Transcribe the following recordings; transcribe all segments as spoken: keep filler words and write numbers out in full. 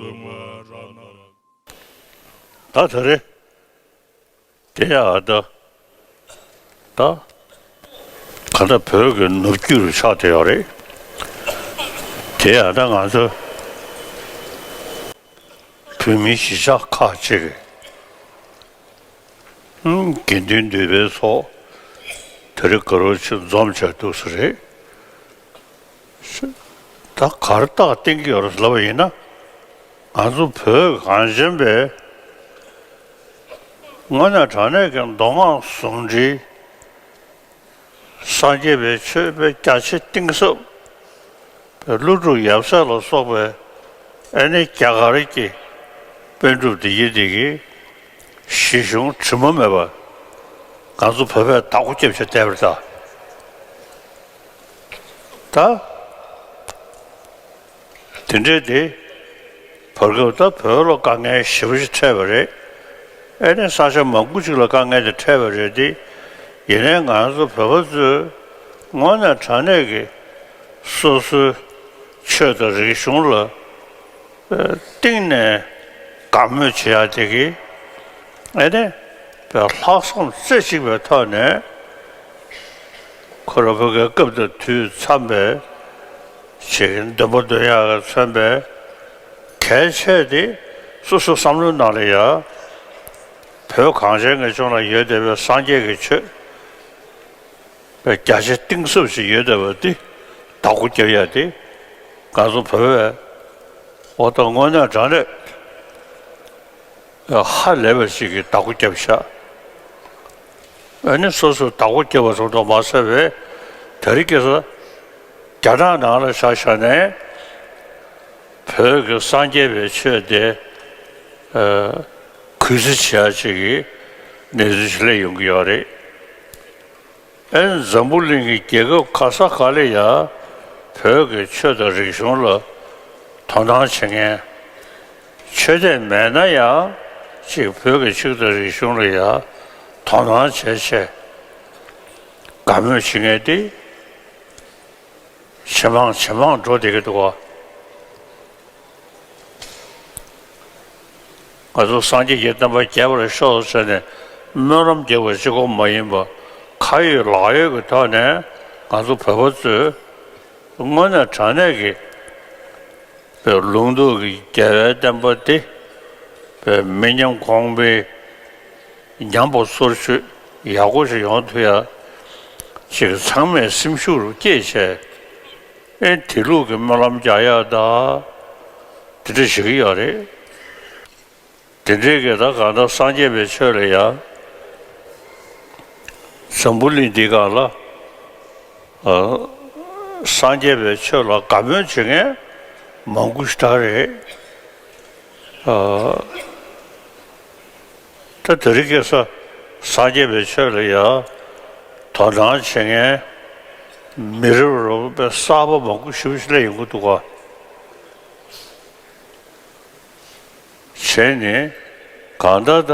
ད་ད་རེ། དེ་ཡང་ད། ད། ག་ད་བོད་ཀྱི་ནུབ་རྒྱུད་རུ་ཆགས་བསྡད་ཡོད་རེད། དེ་ཡང་ད་ང་ཚོ་བོད་མིའི་གཞིས་ཆགས་ཁག་ཅིག་གི་ཨུམ་དགེ་འདུན་འདུས་པའི་ཚོགས་དེ་རིང་དགའ་རོགས་ཆེ་འཛོམས་བྱས་འདུག་ས་རེད། ད་གར་རྟགས་བསྟན་གྱི་ཡོད་རེད་ལབ་པ་ཡིན་ན། ང་ཚོ་བོད་གངས་ཅན་པའི་དངོས་གནས་དྲང་གནས་ཀྱི་མདོ་སྔགས་ཟུང་འབྲེལ་སངས་རྒྱས་པའི་ཆོས་པའི་རྒྱ་ཆེ་གཏིང་ཟབ་པའི་ཀླུ་སྒྲུབ་ཡབ་སྲས་ལ་སོགས་པའི་ཨེ་ནི་རྒྱ་གར་གྱི་པཎ་གྲུབ་འདི་ཡི་འདི་གི་གཞི་གཞུང་དྲི་མ་མེད་པ་ང་ཚོ་བོད་པས་བདག་པོ་རྒྱབ་བྱས་བསྡད་པ་རེད་ད། ད། དེ་འདྲའི་དེ། བར་སྐབས་ད་བོད་ལ་དཀའ་ངལ་ཞེ་པོ་ཞིག་འཕྲད་པ་རེད། ཨེ་ནས་ས་ཆ་མང་པོ་ཅིག་ལ་དཀའ་ངལ་དེ་འཕྲད་པ་རེད་དེ། ཡིན་ནའི་ང་ཚོ་བོད་པ་ཚོས་དངོས་གནས་དྲང་གནས་ཀྱི་སོ་སོའི་ཆོས་དང་རིག་གཞུང་ལ་གཏིང་ནས་དགའ་མོས་བྱེད་ཡག་དེ་གི་ཨེ་ནས་པའི་ལྷག་བསམ་རྩེ་གཅིག་པའི་ཐོག་ནས་ཁོ་རང་བོད་ཀྱི་སྐབས་དང་དུས་འཚམས་པའི་ཞིག་འདོན་པ་འདོན་ཡག་གིས་མཚོན་པའི་གལ་ཆེ་དེ་སོ་སོའི་བསམ་བློའི་ནང་ལ་ཡ་བོད་གངས་ཅན་གྱི་ལྗོངས་ལ་ཡོད་བསྡད་པའི་སངས་རྒྱས་ཀྱི་ཆོས་པའི་རྒྱ་ཆེ་གཏིང་ཟབ་ཞིག་ཡོད་བསྡད་པ་འདི་བདག་པོ་རྒྱབ་ཡག་དེ་ང་ཚོ་བོད་པས་འོ་ད་དངོས་གནས་དྲང་གནས་ཧ་ལས་པ་ཞིག་གིས་བདག་པོ་རྒྱབ་ཤག་ཨ་ནི་སོ་སོས་བདག་པོ་རྒྱབ་པ་ཙམ་དུ་མ་ཟད་པའི་དེ་རིང་ཁ་སང་རྒྱ་ནག་ནང་ལ་བཞག་བཞག་ནས་བོད་ཀྱི་སངས་རྒྱས་པའི་ཆོས་དེ་གུས་བརྩི་བྱེད་ཡག་ཅིག་གི་གནས་ཚུལ་ཞིག་སླེབས་ཡོང་གི་ཡོད་རེད། ཨེ་འཛམ་བུ་གླིང་གི་རྒྱལ་ཁབ་ག་ས་ག་ལ་ཡ་བོད་ཀྱི་ཆོས་དང་རིག་གཞུང་ལ་དོ་སྣང་བྱེད་མཁན། ཆོས་དད་མེད་ན་ཡང་ཅིག་བོད་ཀྱི་ཆོས་དང་རིག་གཞུང་ལ་ཡ་དོ་སྣང་བྱེད་བྱེད་དགའ་མོས་བྱེད་མཁན་དེ་ཇེ་མང་ཇེ་མང་འགྲོ་བསྡད་ཀྱི་འདུག་ག་ང་ཚོ་སངས་རྒྱས་ཀྱི་བསྟན་པ་རྒྱས་པར་ཤོག་ཟེར་ནས་སྨོན་ལམ་རྒྱག་པ་གཅིག་པོ་མ་ཡིན་པར་ཁ་ཡོད་ལག་ཡོད་ཀྱི་ཐོག་ནས་ང་ཚོ་བོད་པ་ཚོས་དངོས་གནས་དྲང་གནས་ཀྱི་ལུང་རྟོགས་ཀྱི་རྒྱལ་བའི་བསྟན་པ་འདི་མི་ཉམས་གོང་འཕེལ་ཉམས་པ་སོར་ཆུད་ཡག་པོ་ཞིག་ཡོང་ཐུབ་ཡ་ཅིག་ཚང་མས་སེམས་ཤུགས་རུ་བསྐྱེད་བྱས། ཨེ་དེ་ལུགས་ཀྱི་སྨོན་ལམ་རྒྱག་ཡག་དང་དེ་འདྲ་བྱེད་ཀྱི་ཡོད་རེད། དེ་འདྲའི་གི་ད་གང་ལྟར་སངས་རྒྱས་པའི་ཆོས་ལ་ཡ་འཛམ་བུ་གླིང་འདི་སྒང་ལ་ཨ་སངས་རྒྱས་པའི་ཆོས་ལ་དགའ་མོས་བྱེད་མཁན་མང་པོ་ཞེ་དྲག་རེད། ཨ་ད་དེ་རིང་ཁ་སང་སངས་རྒྱས་པའི་ཆོས་ལ་ཡ་དོ་སྣང་བྱེད་མཁན་མི་རབས་རབས་པའི་གསར་པ་མང་པོ་ཞེ་པོ་ཞིག་སླེབས་ཡོང་གི་འདུག་ག་བྱས་ནས་གང་ལྟར་ད་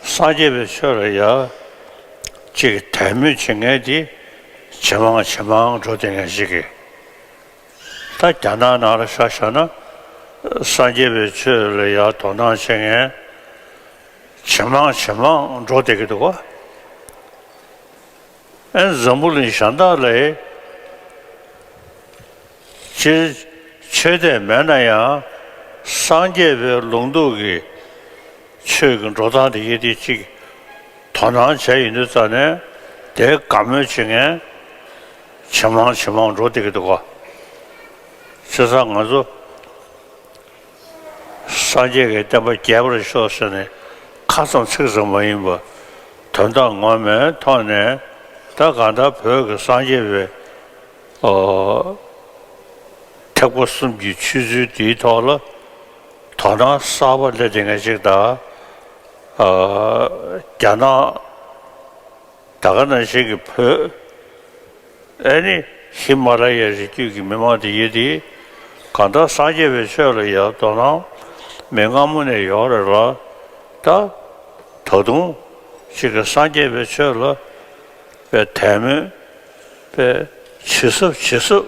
སངས་རྒྱས་པའི་ཆོས་ལ་ཡ་གཅིག་དད་མོས་བྱེད་མཁན་དེ་ཇེ་མང་ཇེ་མང་འགྲོ་བསྡད་མཁན་ཞིག་གིས། ད་རྒྱ་ནག་ནང་ལ་ཆ་བཞག་ན་སངས་རྒྱས་པའི་ཆོས་ལ་ཡ་དོ་སྣང་བྱེད་མཁན་ཇེ་མང་ཇེ་མང་འགྲོ་བསྡད་ཀྱི་འདུག་ག་ཨེ་འཛམ་བུ་གླིང་གཞན་དག་ལ་སྤྱིར་ཆོས་དད་མེད་ན་ཡང་སངས་རྒྱས་པའི་ལུང་རྟོགས་ཀྱི་ཆོས་ཀྱི་འགྲོ་སྟངས་དེ་ཡི་དེ་གཅིག་དོ་སྣང་བྱས་ཡོང་དུས་ཙ་ནས་དེ་དགའ་མོས་བྱེད་མཁན་ཇེ་མང་ཇེ་མང་འགྲོ་བསྡད་ཀྱི་འདུག་ག་བྱས་ཙང་ང་ཚོ་སངས་རྒྱས་ཀྱི་བསྟན་པ་རྒྱས་པར་ཤོག་ཟེར་ནས་ཁ་ཙམ་ཚིག་ཙམ་མ་ཡིན་པར་དོན་དག་ངོ་མའི་ཐོག་ནས་ད་གང་ལྟར་བོད་ཀྱི་སངས་རྒྱས་པའི་ཨོ། ཐེག་པ་གསུམ་གྱི་ཆོས་ཚུལ་འདིའི་ཐོག་ལ་དོ་སྣང་གསར་པ་སླེབས་བསྡད་མཁན་ཅིག་དང་། ཨ། རྒྱ་ནག་ད་ག་ནང་བཞིན་གྱི་བོད། ཨེ་ནི་ཧི་མ་ལ་ཡའི་རི་རྒྱུད་ཀྱི་མི་མང་དེ་ཡིན་དེ། གང་ལྟར་སངས་རྒྱས་པའི་ཆོས་ལ་ཡང་དོ་སྣང་མི་སྔ་མོ་ནས་ཡོད་རེད་ལ། ད་ད་དུང་ཅིག་གི་སངས་རྒྱས་པའི་ཆོས་ལ་དཔེ་དད་མོས་དཔེ་ཇེ་ཟབ་ཇེ་ཟབ་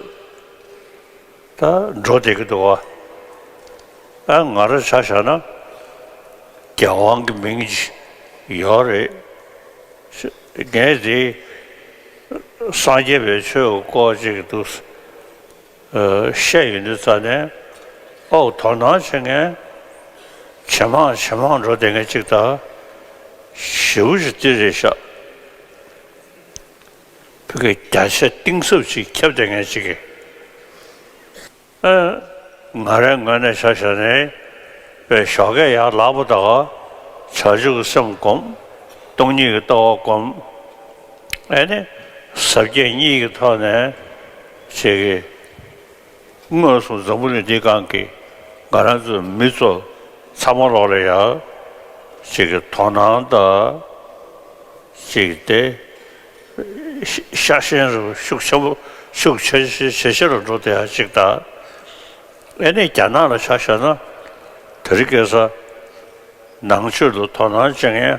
ད་འགྲོ་བསྡད་ཀྱི་འདུག་ག་ཨ། ང་རང་ཆ་བཞག་ན་རྒྱལ་དབང་གི་མིང་ཅིག་ཡོད་རེད། ངས་དེ་སངས་རྒྱས་པའི་ཆོས་སྐོར་ཅིག་འདུག་ཨ། བཤད་ཡོང་དུས་ཙ་ནས། ཨོ། དོ་སྣང་བྱེད་མཁན་ཇེ་མང་ཇེ་མང་འགྲོ་བསྡད་མཁན་ཅིག་དང་། ཞེ་པོ་ཅིག་འདི་རེད་ཤག་ཕ་གི་རྒྱ་ཆེ་གཏིང་ཟབ་ཅིག་ཁྱབ་བསྡད་མཁན་ཅིག་གི། ཨ། ང་རའི་ངོས་ནས་ཆ་བཞག་ནས། པའི་ཞོགས་ཀས་ཡར་ལངས་པ་དང་། བྱང་ཆུབ་ཀྱི་སེམས་བསྒོམ། སྟོང་ཉིད་ཀྱི་ལྟ་བ་བསྒོམ། ཨ་ནི་ཟབ་རྒྱས་གཉིས་ཀྱི་ཐོག་ནས་ཅིག་གི། དངོས་སུ་འཛམ་བུ་གླིང་འདིའི་སྒང་གི་ང་རང་ཚོའི་མི་ཚོ་ཚང་མ་ལོག་ལ་ཡ་ཅིག་གི་དོ་སྣང་དང་། ཅིག་སྟེ། ཤ་ཤ་ཞེན་རུ་ཤུགས་ཆེན་པོ། ཤུགས་ཆེ་ཆེ་ཆེ་ཆེ་རུ་འགྲོ་བསྡད་ཡ་ཅིག་དང་། ཨེ་ནས་རྒྱ་ནག་ལ་ཆ་བཞག་ན། དེ་རིང་ཁ་སང་ནང་ཆོས་ལ་དོ་སྣང་བྱེད་མཁན་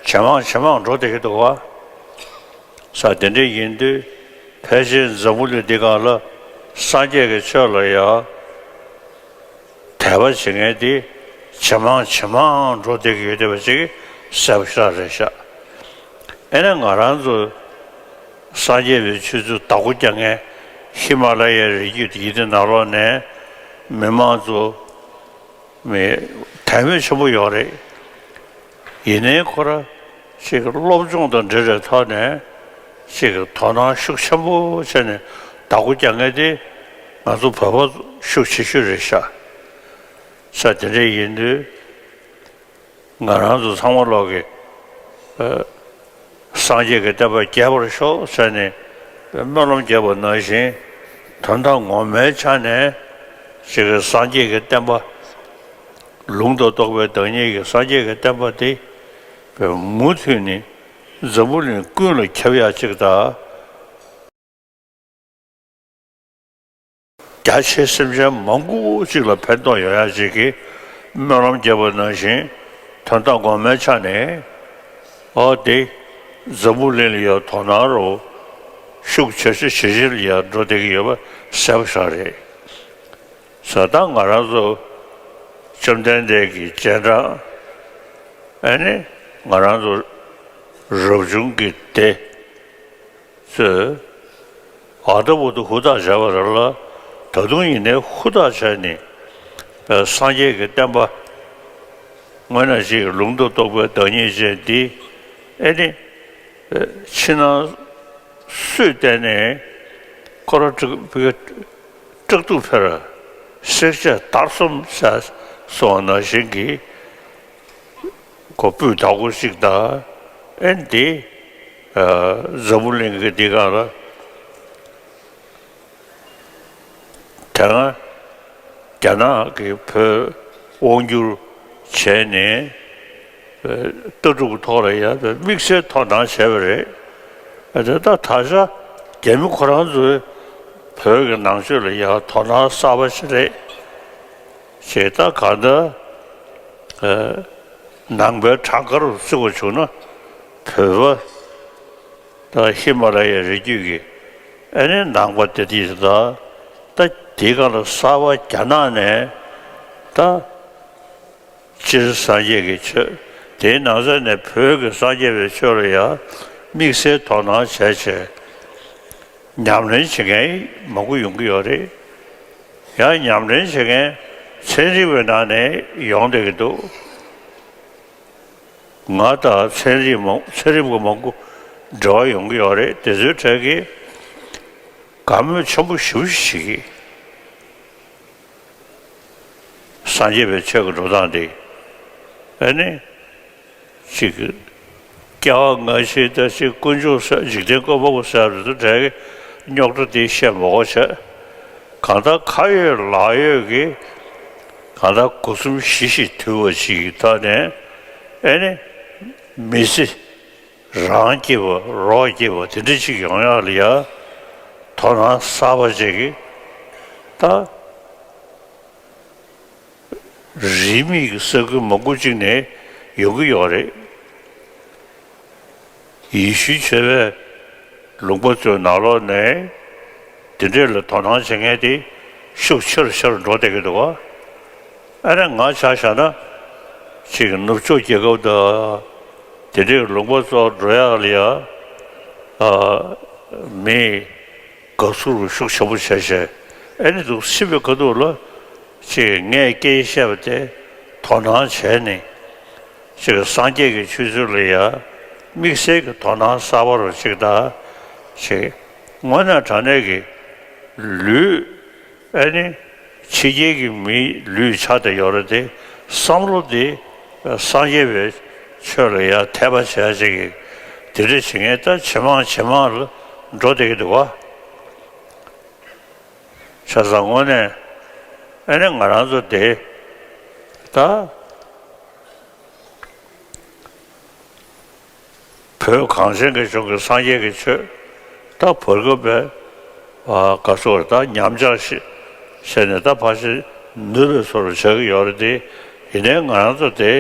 ཇེ་མང་ཇེ་མང་འགྲོ་བསྡད་ཀྱི་འདུག་བ། ས་དེ་འདྲ་ཡིན་དུས་ཕལ་ཆེར་འཛམ་བུ་གླིང་འདི་སྒང་ལ་སངས་རྒྱས་ཀྱི་ཆོས་ལ་ཡ། དད་པ་བྱེད་མཁན་དེ་ཇེ་མང་ཇེ་མང་འགྲོ་བསྡད་ཀྱི་ཡོད་བསྡད་པ་ཅིག་གསལ་པོ་ཞེ་དྲག་རེད་ཤག་ཨེ་ནས་ང་རང་ཚོ་སངས་རྒྱས་པའི་ཆོས་ཚུལ་བདག་པོ་རྒྱག་མཁན་ཧི་མ་ལ་ཡའི་རི་རྒྱུད་ཡིན་དེ་ནང་ལོགས་ནས་མི་མང་ཚོ་མི་དད་མོས་ཆེན་པོ་ཡོད་རེད། ཡིན་ནའི་ཁོ་ར་ཅིག་སློབ་སྦྱོང་དང་འབྲེལ་བའི་ཐོག་ནས་ཅིག་དོ་སྣང་ཤུགས་ཆེན་པོ་བྱས་ནས་བདག་པོ་རྒྱག་མཁན་དེ་ང་ཚོ་བོད་པ་ཤུགས་ཆེ་ཤོས་རེད་ཤག་ས་དེ་འདྲ་ཡིན་དུས་ང་རང་ཚོ་ཚང་མ་ལོག་གི། ཨ། སངས་རྒྱས་ཀྱི་བསྟན་པ་རྒྱས་པར་ཤོག་ཟེར་ནས་སྨོན་ལམ་རྒྱབ་པ་ནང་བཞིན། དོན་དག་ངོ་མའི་ཆ་ནས་ཅིག་གི་སངས་རྒྱས་ཀྱི་བསྟན་པ་ལུང་དང་རྟོགས་པའི་བདག་ཉིད་ཀྱི་སངས་རྒྱས་ཀྱི་བསྟན་པ་དེ་མུ་མཐུད་ནས་འཛམ་བུ་གླིང་ཀུན་ལ་ཁྱབ་ཡག་ཅིག་དང་། རྒྱ་ཆེ་སེམས་ཅན་མང་པོ་ཅིག་ལ་ཕན་ཐོགས་ཡོང་ཡག་ཅིག་གི་སྨོན་ལམ་རྒྱབ་པ་ནང་བཞིན། དོན་དག་ངོ་མའི་ཆ་ནས་ཨོ་དེ་འཛམ་བུ་གླིང་ལ་ཡང་དོ་སྣང་རུ་ཤུགས་ཆེ་ཤོས་ཇེ་ཆེར་ཡར་འགྲོ་བསྡད་ཀྱི་ཡོད་པ་གསལ་པོ་ཞིག་རེད། ས་ད་ང་རང་ཚོ་བཅོམ་ལྡན་འདས་ཀྱི་རྗེས་འབྲང་། ཨ་ནི་ང་རང་ཚོ་རབ་བྱུང་གི་སྡེ་ཚོས་ཨ་ད་བར་དུ་ཧུར་ཐག་བྱས་པ་རེད་ལ། ད་དུང་ཡིན་ནའི་ཧུར་ཐག་བྱས་ནས་སངས་རྒྱས་ཀྱི་བསྟན་པ་དངོས་གནས་ཅིག་ལུང་དང་རྟོགས་པའི་བདག་ཉིད་ཅན་འདི། ཨེ་ནི་ཕྱི་ནང་སུས་བལྟས་ནས་ཁོ་ར་སྐྲག་སྐྲག་སྡུག་འཕེར། བསྲེག་བཅད་བརྡར་གསུམ་ཟེར་སོང་ནང་བཞིན་གྱི་ཁོ་སྤུས་དག་པོ་ཞིག་དང་། ཨེ་འདི་འཛམ་བུ་གླིང་གི་འདི་སྒང་ལ་དེ་སྔ་རྒྱ་ནག་གིས་བོད་དབང་བསྒྱུར་བྱས་ནས་ལྟ་གྲུབ་ཐོག་ལ་ཡང་དམིགས་བསལ་དོ་སྣང་བྱས་པ་རེད། དེ་ད་ད་ཆ་རྒྱ་མི་ཁོ་རང་ཚོས་བོད་ཀྱི་ནང་ཆོས་ལ་ཡང་དོ་སྣང་གསར་པ་ཞིག་རེད། ཞེས་ད་གང་ལྟར་ནང་པའི་གྲངས་ཀ་རུ་བརྩི་བ་བྱུང་ན་བོད་པ་དང་ཧི་མ་ལ་ཡའི་རི་རྒྱུད་ཀྱི་ཨ་ནི་ནང་པ་དེ་དེ་ད་ད་དེའི་སྒང་ལ་གསར་པ་རྒྱ་ནག་ནས་ད། སྤྱིར་སངས་རྒྱས་ཀྱི་ཆོས། དེའི་ནང་ཚན་ནས་བོད་ཀྱི་སངས་རྒྱས་པའི་ཆོས་ལ་ཡང་དམིགས་བསལ་དོ་སྣང་བྱས་བྱས་ཉམས་ལེན་བྱེད་མཁན་མང་པོ་ཡོང་གི་ཡོད་རེད། ཡང་ཉམས་ལེན་བྱེད་མཁན་ཚན་རིག་པའི་ནང་ནས་ཡོང་བསྡད་ཀྱི་འདུག་ང་དང་ཚན་རིག་མང་ཚན་རིག་པ་མང་པོ་འབྲེལ་བ་ཡོང་གི་ཡོད་རེད། དེ་ཚོའི་གྲས་ཀྱིས་དགའ་མོས་ཆེན་པོ་ཞེ་པོ་ཞིག་བྱེད་ཀྱི། སངས་རྒྱས་པའི་ཆོས་ཀྱི་འགྲོ་སྟངས་དེ། ཨ་ནི། གཅིག་སྐྱེ་བ་སྔ་ཕྱི་ད་ཅིག་དཀོན་མཆོག་ཟེར་འཇིག་རྟེན་བཀོད་པ་པོ་ཟེར་བ་དེ་ཚོ་གྲས་ཀྱི་རྙོག་དྲ་དེ་བཤད་མ་དགོས་བྱས། གང་ལྟར་ཁ་ཡོད་ལག་ཡོད་ཀྱི་གང་ལྟར་སྒོ་གསུམ་ཞི་ཞིང་དུལ་བ་ཞིག་གི་ཐོག་ནས། ཨ་ནི། མི་ཚེ་རང་སྐྱིད་པ་རོགས་སྐྱིད་པ་དེ་འདྲ་ཅིག་ཡོང་ཡག་ལ་ཡ་དོ་སྣང་གསར་པ་ཅིག་གིས་ད། རིས་མེད་ཀྱི་ས་ཁུལ་མང་པོ་ཅིག་ནས་ཡོང་གི་ཡོད་རེད། ཡེ་ཤུའི་ཆོས་པའི་ལུང་པ་ཚོའི་ནང་ལོགས་ནས་དེ་འདྲས་ལ་དོ་སྣང་བྱེད་མཁན་དེ་ཤུགས་ཆེ་རུ་ཆེ་རུ་འགྲོ་བསྡད་ཀྱི་འདུག་ག་ཨ་ནི་ང་ཆ་བཞག་ན་ཅིག་ནུབ་ཕྱོགས་རྒྱལ་ཁབ་དང་དེ་འདྲའི་ལུང་པ་ཚོར་འགྲོ་ཡག་ལ་ཡ་ཨ་མི་དགའ་བསུ་ཤུགས་ཆེན་པོ་བྱས་བྱས་ཨ་ནི་འདུག་སེ་བྱེད་པའི་ཁ་ཐུག་ལ་ཅིག་ངས་སྐད་ཆ་བཤད་པ་དེ་དོ་སྣང་བྱས་ནས་ཅིག་སངས་རྒྱས་ཀྱི་ཆོས་ཚུལ་ལ་ཡ་དམིགས་བསལ་གྱི་དོ་སྣང་གསར་པ་རུ་ཅིག་དང་ཅིག་དངོས་གནས་དྲང་གནས་ཀྱི་ལུས། ཨ་ནི་ཕྱི་རྒྱལ་གྱི་མིའི་ལུས་ཆགས་བསྡད་ཡོད་རེད་དེ་བསམ་བློ་དེ་སངས་རྒྱས་པའི་ཆོས་ལ་ཡང་དད་པ་བྱས་ཅིག་གིས་དེ་འདྲ་བྱེད་མཁན་ད་ཇེ་མང་ཇེ་མང་ལ་འགྲོ་བསྡད་ཀྱི་འདུག་བ། བྱས་ཙང་དངོས་གནས་ཨ་ནི་ང་རང་ཚོ་དེ་ད། བོད་གངས་ཅན་གྱི་ལྗོངས་ཀྱི་སངས་རྒྱས་ཀྱི་ཆོས་ད་བར་སྐབས་པའི་ཨ་ག་སོགས་ད་ཉམས་ཆག་ཤི་ཤེས་ནས་ད་ཕར་ཞིག་ནུས་པའི་བཟོ་འདྲ་ཆགས་ཀྱི་ཡོད་རེད་དེ། ཡིན་ནའི་ང་རང་ཚོ་དེ་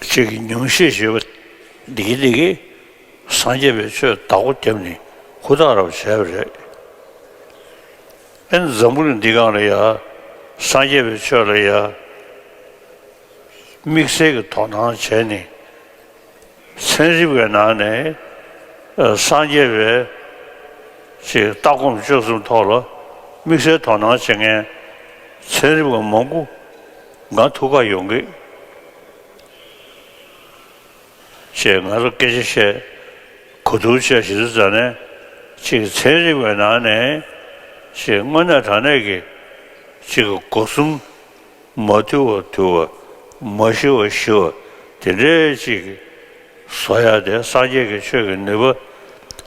ཅིག་ཉུང་ཤས་ཞུས་པ་འདི་གི་འདི་གི་སངས་རྒྱས་པའི་ཆོས་བདག་པོ་བརྒྱབ་ནས་ཧུར་ཐག་རབ་བྱས་པ་རེད། ཨེ་འཛམ་བུ་གླིང་འདི་སྒང་ལ་ཡ་སངས་རྒྱས་པའི་ཆོས་ལ་ཡ་དམིགས་བསལ་གྱི་དོ་སྣང་བྱས་ནས་ཚན་རིག་པའི་ནང་ནས་ཨ་སངས་རྒྱས་པའི་ཅིག་ལྟ་སྒོམ་སྤྱོད་གསུམ་ཐོག་ལ་དམིགས་བསལ་དོ་སྣང་བྱེད་མཁན་ཚན་རིག་པ་མང་པོ་ང་ཐུག་ག་ཡོང་གི། ཅེས་ང་ཚོ་སྐད་ཆ་བཤད་གོ་བསྡུར་བྱས་ཞེས་ཟེར་ནས་ཅིག་ཚན་རིག་པའི་ནང་ནས་ཅིག་དངོས་གནས་དྲང་གནས་ཀྱི་ཅིག་སྒོ་གསུམ་མ་དུལ་བ་དུལ་བ་མ་ཞི་བ་ཞི་བ་དེ་འདྲའི་ཅིག་བཟོ་ཡ་དེ་སངས་རྒྱས་ཀྱི་ཆོས་ཀྱི་ནུས་པ་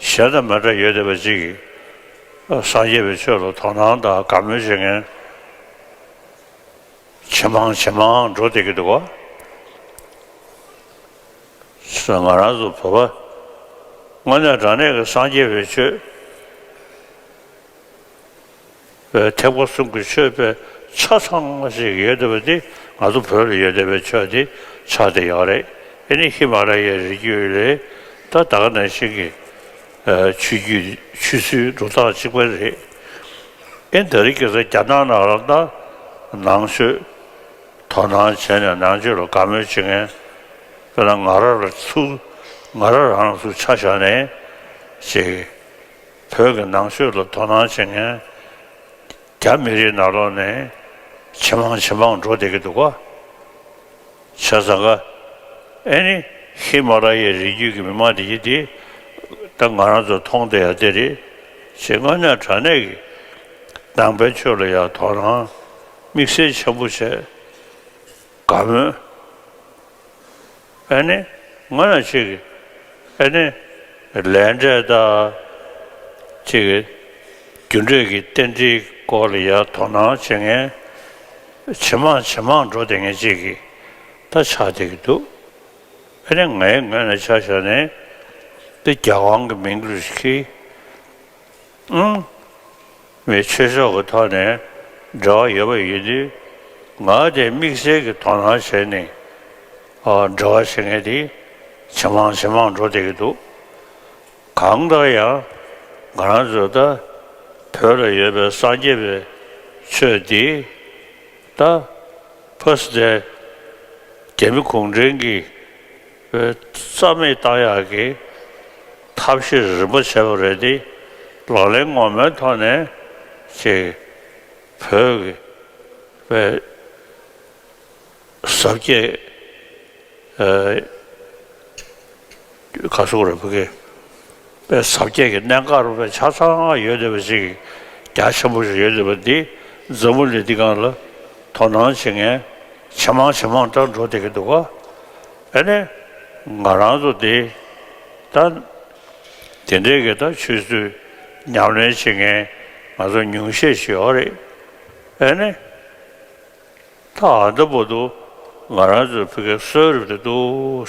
གཞན་དང་མི་འདྲ་ཡོད་བསྡད་པ་ཅིག་གིས་སངས་རྒྱས་པའི་ཆོས་ལ་དོ་སྣང་དང་དགའ་མོས་བྱེད་མཁན། ཇེ་མང་ཇེ་མང་འགྲོ་བསྡད་ཀྱི་འདུག་ག་ང་རང་ཚོ་བོད་པ་དངོས་གནས་དྲང་གནས་ཀྱི་སངས་རྒྱས་པའི་ཆོས་པའི་ཐེག་པ་གསུམ་གྱི་ཆོས་པའི་ཆ་ཚང་ཞིག་ཡོད་བསྡད་པ་འདི་ང་ཚོ་བོད་ལ་ཡོད་བསྡད་པའི་ཆོས་འདི་ཆགས་བསྡད་ཡོད་རེད། ཨེ་ནི་ཧི་མ་ལ་ཡའི་རི་རྒྱུད་ལས་ད་ད་ག་ནང་བཞིན་གྱི་ཆོས་བརྒྱུད་ཆོས་སྲིད་འགྲོ་སྟངས་གཅིག་པ་རེད། ཨེ་ད་རེས་ཁ་སང་རྒྱ་ནག་ནང་ལ་ད་ནང་ཆོས་དོ་སྣང་བྱས་ནས་ནང་ཆོས་ལ་དགའ་མོས་བྱེད་མཁན། དཔེར་ན་ང་རང་ལ་ཚུར་ང་རང་རང་ལ་ཚུར་ཆ་བཞག་ནས་ཅིག་བོད་ཀྱི་ནང་ཆོས་ལ་དོ་སྣང་བྱེད་མཁན་རྒྱ་མི་རིགས་ནང་ལོགས་ནས་ཇེ་མང་ཇེ་མང་འགྲོ་བསྡད་ཀྱི་འདུག་ག་བྱས་ཙང་ཀ་ཨེ་ནི་ཧི་མ་ལ་ཡའི་རི་རྒྱུད་ཀྱི་མི་མང་དེ་ཡིན་དེ་ད་ང་རང་ཚོ་མཐོང་བསྡད་ཡ་དེ་རེད། ཞེས་དངོས་གནས་དྲང་གནས་ཀྱི་ནང་པའི་ཆོས་ལ་ཡང་དོ་སྣང་དམིགས་བསལ་ཆེན་པོ་བྱས་དགའ་མོས། ཨེ་ནི་དངོས་གནས་ཅིག་ཨེ་ནི་ལས་འབྲས་དང་ཅིག་རྒྱུ་འབྲས་ཀྱི་རྟེན་འབྲེལ་སྐོར་ལ་ཡང་དོ་སྣང་བྱེད་མཁན་ཇེ་མང་ཇེ་མང་འགྲོ་བསྡད་མཁན་ཅིག་གི་ད་ཆགས་བསྡད་ཀྱི་འདུག་ཨ་ནི་ངའི་ངོས་ནས་ཆ་བཞག་ནས་འདི་རྒྱལ་དབང་གི་མིང་ལ་ཞིག་གིས་ཨང་། མི་ཆོས་ཕྱོགས་ཀྱི་ཐོག་ནས་འབྲེལ་བ་ཡོད་པ་ཡིན་དུས་ང་དེ་དམིགས་བསལ་གྱི་དོ་སྣང་བྱས་ནས་ཨ་འབྲེལ་བ་བྱེད་མཁན་དེ་ཇེ་མང་ཇེ་མང་འགྲོ་བསྡད་ཀྱི་འདུག་གང་ལྟར་ཡང་ང་རང་ཚོ་ད་བོད་ལ་ཡོད་པའི་སངས་རྒྱས་པའི་ཆོས་འདི་ད་ཕ་སི་ཏའི་རྒྱ་མི་གུང་ཁྲན་གྱིས་རྩ་མེད་བཏང་ཡག་གི་ཐབས་ཤེས་རིམ་པ་བྱས་པ་རེད་དེ། ལག་ལེན་ངོ་མའི་ཐོག་ནས་ཅིག་བོད་ཀྱི་པའི་ཟབ་རྒྱས་ཨ་ག་སོགས་རེད་བུ་གེ་པའི་ཟབ་རྒྱས་ཀྱི་གནད་འགག་རུ་པའི་ཆ་ཚང་ཡོད་བསྡད་པ་ཞིག་རྒྱ་ཆེན་པོ་ཞིག་ཡོད་བསྡད་པ་འདི་འཛམ་བུ་གླིང་འདི་སྒང་ལ་དོ་སྣང་བྱེད་མཁན་ཇེ་མང་ཇེ་མང་དུ་འགྲོ་བསྡད་ཀྱི་འདུག་ག་ཨ་ནི་ང་རང་ཚོ་འདི་ད་དེ་འདྲའི་གི་ད་ཆོས་སྲིད་ཉམས་ལེན་བྱེད་མཁན་ང་ཚོ་ཉུང་ཤས་ཤིག་ཡོད་རེད། ཨ་ནི། ད་ཨ་ད་བར་དུ་ང་རང་ཚོའི་ཕ་གིའི་གསོལ་རས་དེ་འདུག་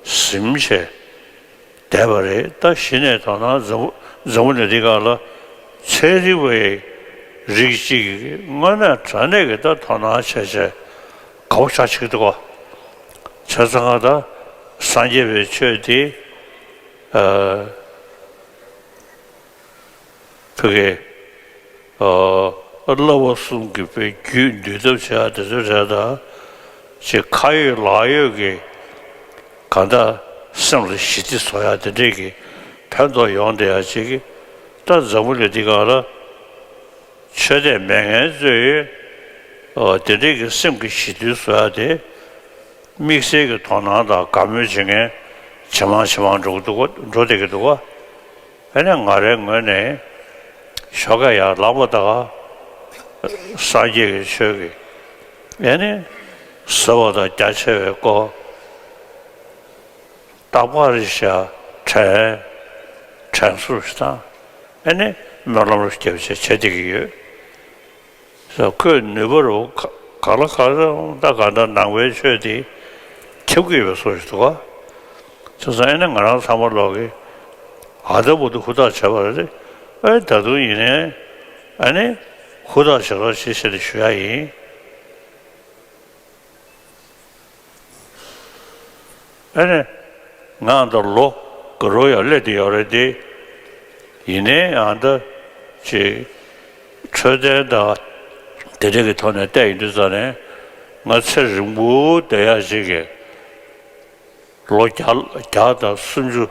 ཟིན་བྱས་བསྡད་པ་རེད། ད་གཞི་ནས་དོ་སྣང་འཛམ་བུ་འཛམ་བུ་གླིང་འདི་སྒང་ལ་ཚན་རིག་པའི་རིགས་གཅིག་གིས་དངོས་གནས་དྲང་གནས་ཀྱི་ད་དོ་སྣང་བྱས་བྱས་དགའ་པོ་ཆགས་ཀྱི་འདུག་ག་བྱས་ཙང་ད་སངས་རྒྱས་པའི་ཆོས་འདི་ཨ། ཕ་གི་ཨ་ བསླབ་པ་གསུམ་གྱི་དཔེ་རྒྱུད་འདུལ་ཐབས་བྱེད་ཡ་དེ་ཚོ་རེད། ད་ཅིག་ཁ་ཡོད་ལག་ཡོད་ཀྱི་གང་ལྟར་སེམས་ལ་ཞི་བདེ་བཟོ་ཡ་དེ་འདྲས་ཀྱི་ཕན་ཐོགས་ཡོང་བསྡད་ཡ་ཅིག་གི། ད་འཛམ་བུ་གླིང་འདི་སྒང་ལ་ཆོས་དད་མེད་མཁན་ཚོས་ཨོ་དེ་འདྲས་ཀྱི་སེམས་ཀྱི་ཞི་དུལ་བཟོ་ཡ་དེ་དམིགས་བསལ་གྱི་དོ་སྣང་དང་དགའ་མོས་བྱེད་མཁན་ཇེ་མང་ཇེ་མང་འགྲོ་གི་འདུག་ག་འགྲོ་བསྡད་ཀྱི་འདུག་ག་ཨ་ནི་ང་རའི་ངོས་ནས་ཞོགས་ཀས་ཡར་ལངས་པ་དང་སངས་རྒྱས་ཀྱི་ཆོས་ཀྱི་ཨ་ནི་ཟབ་པ་དང་རྒྱ་ཆེ་བའི་སྐོར། རྟག་པར་ཤ་དྲན་དྲན་གསོ་ཞིག་དང་ཨ་ནི་སྨོན་ལམ་རྒྱབ་བྱས་བྱེད་བསྡད་ཀྱི་ཡོད། ཁོས་ནུས་པ་རུ་ག་ག་ལ་ག་ལ་ད་ག་འདྲ་ནང་པའི་ཆོས་དེ་ཁྱབ་ཀྱི་ཡོད་པའི་བཟོ་ཞིག་འདུག་ག་བྱས་ཙང་ཨ་ནི་ང་རང་ཚང་མ་ལོག་གི་ཨ་ད་བར་དུ་ཧུར་ཐག་བྱས་པ་རེད། ཨེ་ད་དུང་ཡིན་ནའི་ཨ་ནི་ཧུར་ཐག་བྱེད་རོགས་བྱེད་ཞེས་ཞུ་ཡ་ཡིན། ཨ་ནི་ང་འདིར་ལོ་དགུ་རུ་ཡང་སླེབས་བསྡད་ཡོད་རེད་དེ། ཡིན་ནའི་ཨ་འདི་ཅིག་འཕྲོད་བསྟེན་དང་དེ་འདྲ་གི་ཐོག་ནས་བལྟས་ཡོང་དུས་ཙ་ནས་ང་ཚེ་རིང་པོ་བསྡད་ཡ་ཞིག་གི་ལོ་བརྒྱ་བརྒྱ་དང་སུམ་ཅུ་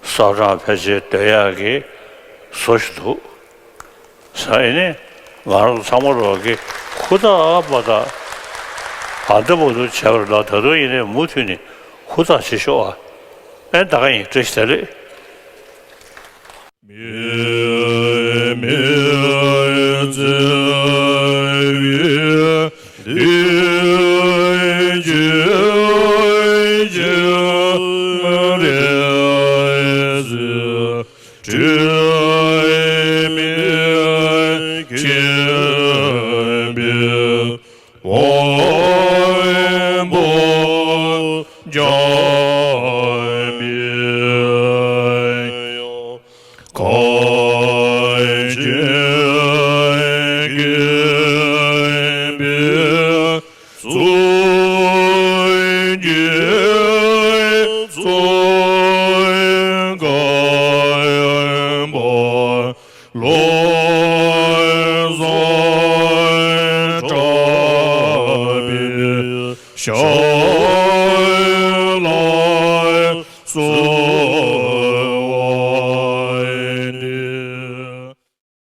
ས་གྲངས་ཕལ་ཆེར་སྡོད་ཡག་གི་བཟོ་ཞིག་འདུག་ས་ཨེ་ནས་ང་རང་ཚང་མ་རོགས་ཀྱི་ཧུར་ཐག་པ་དང་ཨ་འདི་པོ་འདུག་བྱས་པ་ལ་ད་དུང་ཡིན་ནའི་མུ་མཐུད་ནས་ཧུར་ཐག་བྱེད་ཤོག་ཨ། ཨེ་ད་ག་ཡིན། བཀྲ་ཤིས་བདེ་ལེགས།